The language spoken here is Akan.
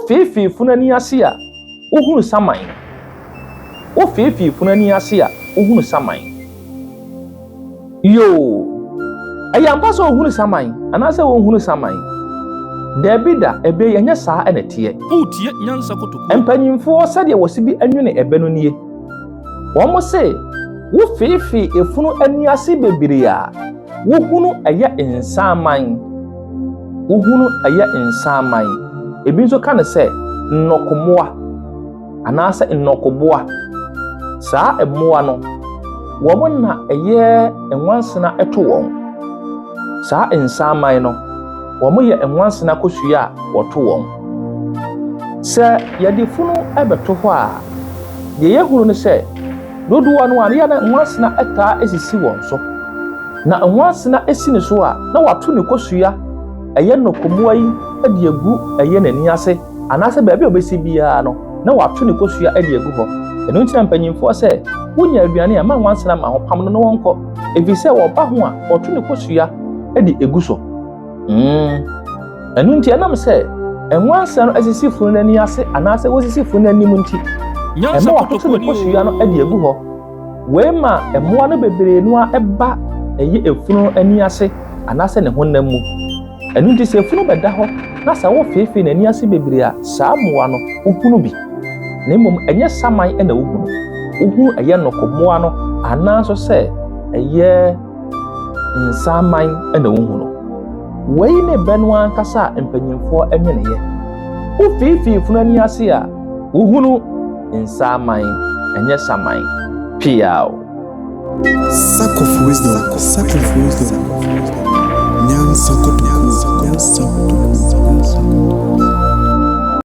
Wofeefee funu ani ase a, wohunu saman. Wofeefee funu ani ase a, wohunu saman. Yoo, ɛyɛ ampa sɛ wohunu saman anaasɛ wonhunu saman? Daabi da, ɛbɛ yi, ɛnyɛ saa na ɛteɛ. Woretie Nyansa Kotokuo. Mpanyimfoɔ sɛdeɛ wɔse bi nwene ɛbɛ no nie. Wɔse wofeefee efunu ani ase bebree a, wohunu ɛyɛ nsaman. Wohunu ɛyɛ nsaman. Ebi nso ka no sɛ nnɔkomoa anaasɛ nnɔkoboa. Saa mmoa no, wɔn na ɛyɛ nwansena to wɔn. Saa nsaman no, wɔyɛ nwansena kosua a wɔto wɔn. Sɛ yɛde funu bɛto hɔ a, deɛ yɛhunu ne sɛ, dodoɔ no ara na nwansena taa sisi wɔn so. Na nwansena si ne so a, na wato ne kosua, ɛyɛ nnɔkomoa yi de agu ɛyɛ n'ani ase anaasɛ baabi a ɔbɛsi biara no, na wato ne kosua de agu hɔ. Ɛno nti na mpanyimfoɔ sɛ, wonya aduane a, mma nwansena mma ho, pam no na wɔnkɔ, ɛfiri sɛ wɔba ho a, wɔto ne kosua de gu so. Mm. Ɛno nti, ɛnam sɛ nwansena no asisi funu no ani ase anaasɛ wɔsisi funu no anim nti, Nyansa ɛma wɔatoto kotokuo ne ni kosua no oo. de agu hɔ. Wei ma mmoa no bebree no ara ba ɛyɛ efunu no ani ase anaasɛ ne honam mu. Ɛno nti sɛ efunu bɛda hɔ na sɛ wofeefee n'ani ase bebree a, saa mmoa no, wohunu bi. Na mmom ɛnyɛ saman na wohunu. Wohunu ɛyɛ nnɔkɔmmoa no anaa nso sɛ ɛyɛ nsaman na wohunu. Wei ne bɛ no ankasa a mpanyimfoɔ nweneeɛ. Wofeefee funu ani ase a, wohunu nsaman, ɛnyɛ saman. Piaw! Sack of wisdom, sack of wisdom. Nyansa kotoku, nyansa kotoku.